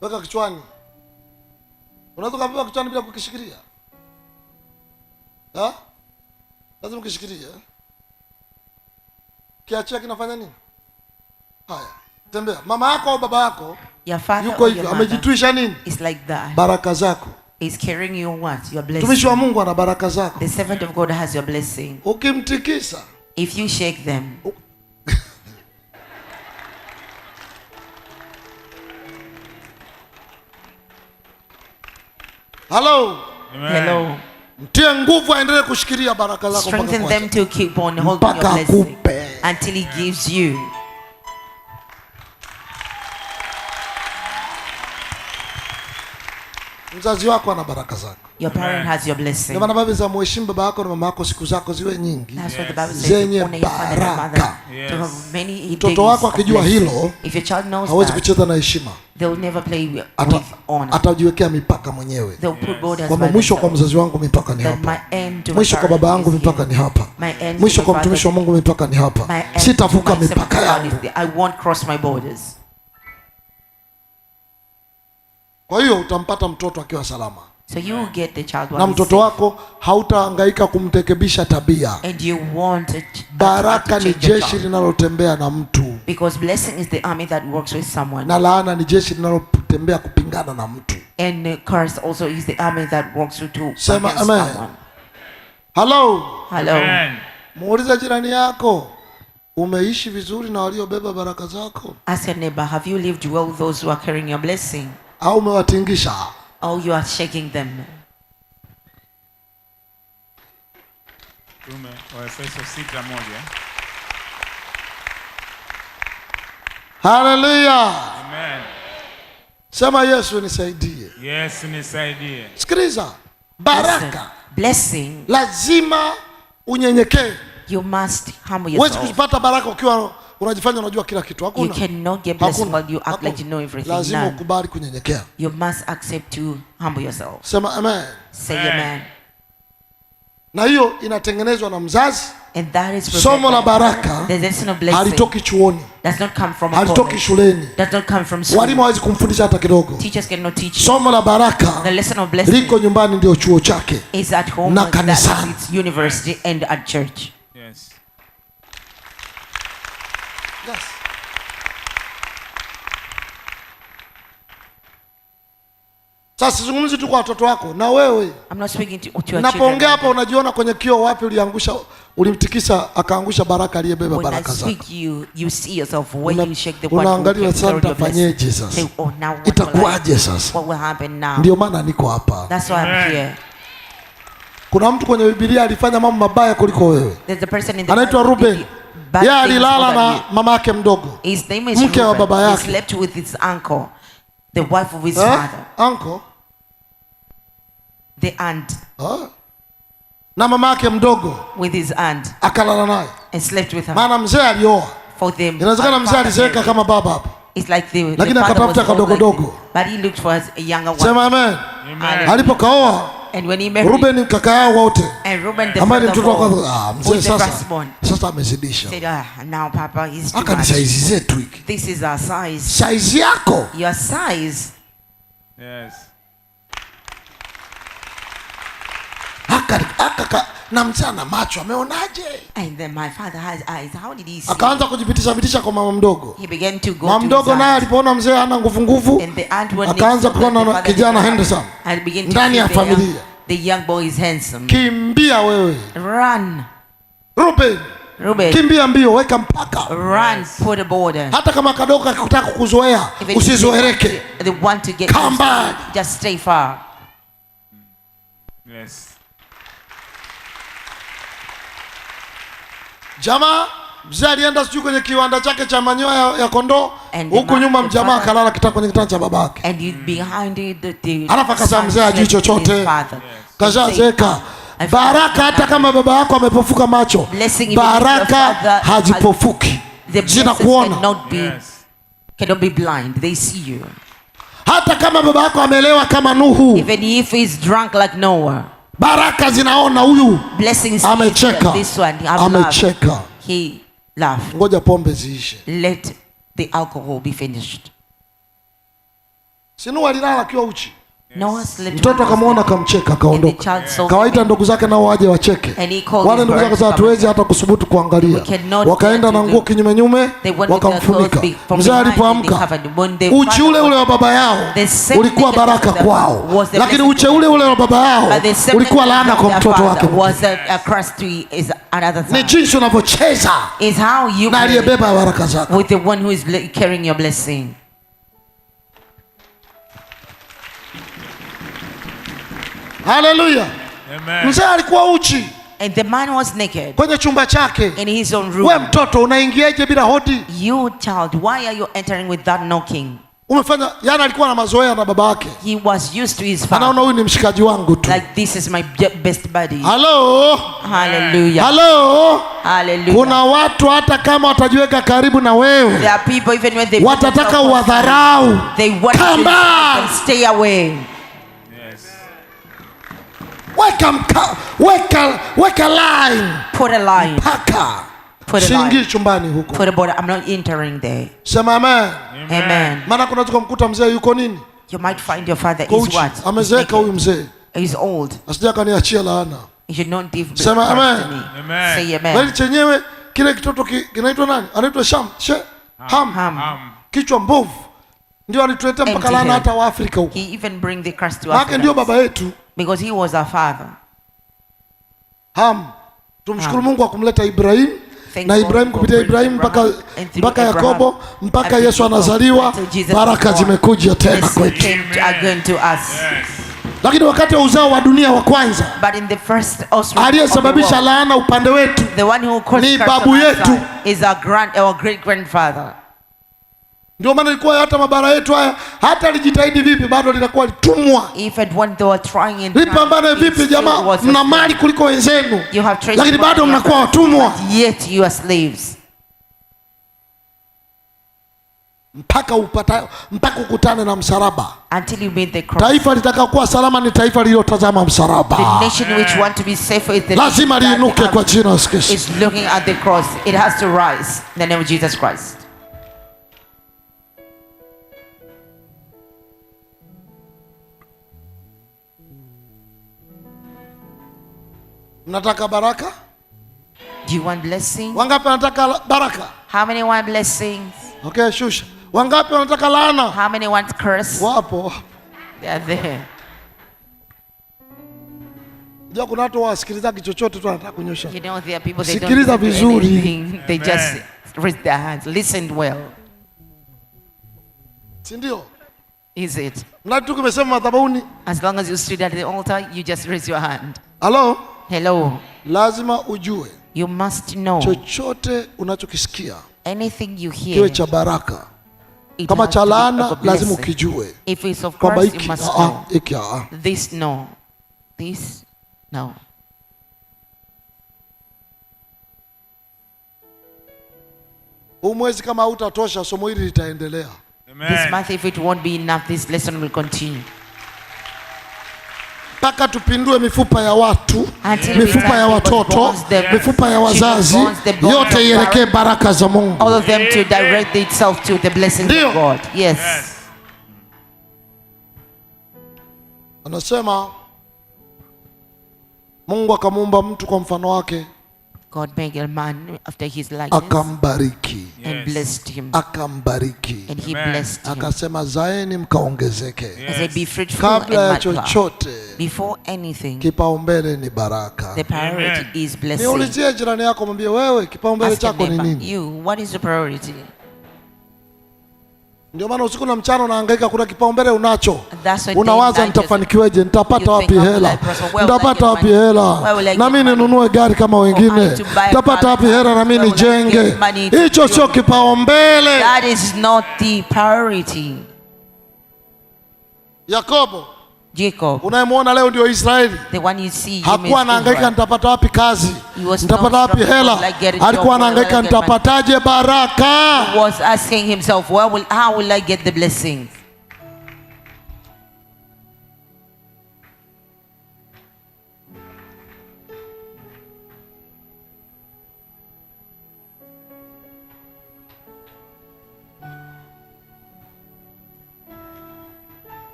Weka kichwani. Unaweza kubeba kichwani bila kukishikilia? Ha? Lazima ukishikilie. Kiachia kinafanya nini? Haya, tembea. Mama yako au baba yako Your father yuko or your hivyo, mother amejitwisha nini? is like that. Baraka zako. Is carrying your what? Your Mtumishi wa blessing. Mungu ana baraka zako. The servant of God has your blessing. Ukimtikisa If you shake them, Hello. Amen. Hello. Mtie nguvu aendelee kushikilia baraka zako mpaka Strengthen them kuacha. to keep on holding your Mpaka blessing akupe. until he gives you. Mzazi wako ana baraka zako. Your parent has your blessing. Ndio maana Biblia inasema muheshimu baba yako na mama yako, siku zako ziwe nyingi. That's what the Bible says. Zenye Honor your father and mother baraka. to have many Mtoto days wako of akijua blessing. hilo, If your child knows hawezi that, kucheza na heshima. they'll never play with honor. Atajiwekea mipaka mwenyewe. They'll put borders Kwamba by mwisho kwa themselves. mzazi wangu mipaka ni That hapa. my end to my Mwisho kwa parent baba yangu is mipaka here. ni hapa. My end to Mwisho my kwa mtumishi wa father. Mungu mipaka ni hapa. My end to Sitavuka my servant mipaka of God yangu. is there. I won't cross my borders. Kwa hiyo utampata mtoto akiwa salama. So you will get the child Na while he's mtoto safe. wako hautahangaika kumrekebisha tabia. And you want Baraka to ni change your jeshi child. linalotembea na mtu, Because blessing is the army that works with someone. na laana ni jeshi linalotembea kupingana na mtu. And curse also is the army that works with to Sema against amen. someone. Hello, Hello. Amen. muulize jirani yako, umeishi vizuri na waliobeba baraka zako Ask your neighbor, have you lived well with those who are carrying your blessing? au umewatingisha? Or you are shaking them? Tume wa Efeso 6:1. Haleluya! Amen. Sema Yesu nisaidie. Yesu nisaidie. Sikiliza, Listen, baraka blessing, lazima unyenyekee. you must humble Huwezi yourself. kupata baraka ukiwa unajifanya unajua kila kitu. You Hakuna. cannot get blessing Hakuna. while you act Hakuna. like you know everything. Lazima None. ukubali kunyenyekea. You must accept to humble yourself. Sema amen. Say Amen. amen. Na hiyo inatengenezwa na mzazi. And that is prepared Somo la by- baraka The lesson of blessing halitoki chuoni, does not come from a halitoki college, shuleni, does not come from school. walimu hawezi kumfundisha hata kidogo. Teachers cannot teach you. Somo la baraka The lesson of blessing liko nyumbani, ndio chuo chake. is at home, na and that is kanisani. its university and at church. Yes. Yes. Sasa sizungumzi tu kwa watoto wako na wewe. I'm not speaking to your Napoongea children. hapa unajiona kwenye kioo, wapi uliangusha, ulimtikisa akaangusha baraka aliyebeba When I baraka zako. speak, you see yourself when you shake the one who Unaangalia sasa, carried your blessing. nitafanyeje sasa? Say, oh, now what will I Itakuwaje do? sasa? What will happen now? Ndio maana niko hapa. That's why I'm Amen. here. Kuna mtu kwenye Biblia alifanya mambo mabaya kuliko wewe, There's a person in the anaitwa Bible who Ruben. did bad Yeye things alilala more than na you. mama yake mdogo, His name is mke wa Reuben. baba He yake. slept with his uncle, the wife of his Eh? father, Uncle the aunt, Ah. na mama yake mdogo with his aunt, akalala naye, and slept with her. maana mzee alioa. For them, Inawezekana mzee father alizeeka married. kama baba hapa. It's like the Lakini father was akatafuta old like kadogo-dogo. this, but he looked for a younger one. Sema amen. Amen. Alipokaoa And when he married, Ruben kaka yao wote and Reuben the ambaye ni brother mtoto wa of kwanza, all, ah, who mzee is the sasa firstborn, sasa amezidisha. said, ah, now Papa, he's too Haka ni much. saizi zetu hiki, This is our size. saizi yako. Your size. Yes. Haka na mzee ana macho, ameonaje? And then my father has eyes. How did he see? Akaanza kujipitisha pitisha kwa mama mdogo. He began to go Mama to mdogo his naye aunt. alipoona mzee hana nguvu nguvu, And the aunt went akaanza next to kuona the father kijana did not handsome and began to ndani see ya familia. the young boy is handsome. Kimbia wewe Run, Ruben, Ruben. kimbia mbio, weka mpaka. Run, put a border. Hata kama kadogo akitaka kukuzoea, Even if usizoeleke. they want to get Come used to back. you, just stay far. Yes. Jamaa mzee alienda sijui kwenye kiwanda chake cha manyoya ya kondoo, And the huku nyuma the mjamaa father- akalala kwenye kitanda cha babake. And you behind it, the Alafu akasema son mzee hajui slept with his chochote. father. Kashazeeka. I Baraka hata kama baba yako amepofuka macho, Blessing even if your baraka father hazipofuki, The blessings zinakuona. cannot be Yes. cannot be blind. They see you. Hata kama baba yako amelewa kama Nuhu, Even if he's drunk like Noah, baraka zinaona huyu blessings amecheka, this one have laughed. amecheka. He laughed. Ngoja pombe ziishe. Let the alcohol be finished. Si Nuhu alilala akiwa uchi. Noah slept Mtoto when he was akamwona naked. akamcheka And the akaondoka. child saw Kawaita him. ndugu zake nao waje wacheke. And he called Wale his ndugu zake brothers sasa to come. hatuwezi hata kusubutu kuangalia. We cannot Wakaenda dare na to nguo look. kinyume nyume They went with their wakamfunika. clothes from Mzee behind and they alipoamka covered. When the uchi father ule ule wa baba yao The same ulikuwa nakedness baraka of the kwao, was the lakini blessing uche to ule them. ule wa baba yao But the same ulikuwa nakedness laana of kwa their mtoto father wake. was a curse to his another Ni son. jinsi unavyocheza Is how you na play aliyebeba baraka zako. with the one who is carrying your blessing. Haleluya! Amen. Mzee alikuwa uchi And the man was naked kwenye chumba chake. in his own We room. mtoto unaingiaje bila hodi? You child, why are you entering without knocking? Umefanya yani, alikuwa na mazoea na baba yake, He was used to his father. anaona huyu ni mshikaji wangu tu. Like this is my best buddy. Halo, Hallelujah. halo. Hallelujah. Kuna watu hata kama watajiweka karibu na wewe There are people even when they watataka uwadharau. they want Come to back. stay away. Yes. Weka weka line Put a line. paka, Put a siingii line. chumbani huko. Put a border. I'm not entering there. Sema amen. Amen. Maana kuna kumkuta mzee yuko nini, You might find your father Kwa is uchi, what? He's amezeeka naked. huyu mzee, He's old. asija akaniachia laana. You should not give birth Sema amen. to me. Amen. Say amen. Bali chenyewe kile kitoto kinaitwa nani? Anaitwa Sham, She, Ham. Ham. Kichwa mbovu. Ndio alituletea mpaka Empty laana head. hata wa Afrika huko. He even bring the curse to Maana ndio Africa. baba yetu Because he was our father. Ham. Tumshukuru Ham. Mungu akumleta Ibrahim Thank na God Ibrahim for kupitia bringing Ibrahim mpaka Abraham and through mpaka Abraham Yakobo mpaka and Yesu Jacob anazaliwa, until Jesus baraka was born. zimekuja tena Blessing kwetu. came to again to us. Yes. Lakini wakati wa uzao wa dunia wa kwanza But in the first offspring of the aliyesababisha world, laana upande wetu the one who caused ni curse babu on our yetu. side is our great grandfather. Ndio maana ilikuwa hata mabara yetu haya, hata alijitahidi vipi, bado linakuwa litumwa. If at one they were trying and Lipambane trying, it vipi still jamaa, was a mna slave. mali kuliko wenzenu, You have treasure lakini more bado than mnakuwa others, watumwa but yet you are slaves. mpaka upata, mpaka ukutane na msalaba. Until you meet the cross. Taifa litakaokuwa salama ni taifa lililotazama The msalaba, nation which want to be safe is the lazima nation that liinuke kwa jina la Yesu Kristo. is looking at the cross. It has to rise in the name of Jesus Christ. Mnataka baraka? Do you want blessing? Wangapi wanataka baraka? How many want blessings? Okay, shusha. Wangapi wanataka laana? How many want curse? Wapo, wapo. They are there. Unajua kuna watu wasikilizaji chochote tu wanataka kunyosha. You know, there are people they don't Sikiliza listen to vizuri. anything. They just raise their hands. Listen well. Si ndio? Is it? Mradi tu kimesema madhabahuni. As long as you stood at the altar, you just raise your hand. Halo? Hello. Lazima ujue You must know chochote unachokisikia anything you hear. kiwe cha baraka. It Kama has cha to be laana of a lazima blessing. ukijue If it's of kwamba curse, you hiki must know. hiki This no. This no. Huu mwezi kama hautatosha, somo hili litaendelea. Amen. This month, if it won't be enough, this lesson will continue. Mpaka tupindue mifupa ya watu, Until we mifupa ya turn watoto, people's bones, the mifupa ya wazazi, children's bones, the bones yote of ielekee parents, baraka za Mungu. all of them to direct itself to the blessings Ndio. of God. Yes. Yes. Anasema Mungu akamuumba mtu kwa mfano wake, God made a man after his likeness akambariki, and Yes. blessed him. akambariki, And he Amen. blessed him. akasema zaeni mkaongezeke. He said, be fruitful and Kabla ya multiply. chochote, Before anything, kipaumbele ni baraka. the priority Amen. is blessing. Niulizie jirani yako, mwambie wewe, kipaumbele Ask your chako ni neighbor, nini? you, what is the priority? Ndio maana usiku na mchana unahangaika, kuna kipaumbele unacho. That's why Unawaza day and night nitafanikiweje, nitapata you wapi think, how will hela, I prosper? Where will I nitapata get wapi money? hela, Where will I na get mimi money? ninunue gari kama wengine, to buy a nitapata car. wapi hela na mimi Where will I nijenge. get money to Hicho sio build? kipaumbele. That is not the priority. Yakobo Jacob, unayemwona leo ndio Israeli, the one you see, you hakuwa anahangaika nitapata wapi kazi, He was nitapata not wapi struggling, hela, like get a job, alikuwa where will I anahangaika get money? nitapataje baraka. Was asking himself, how will I get the blessings?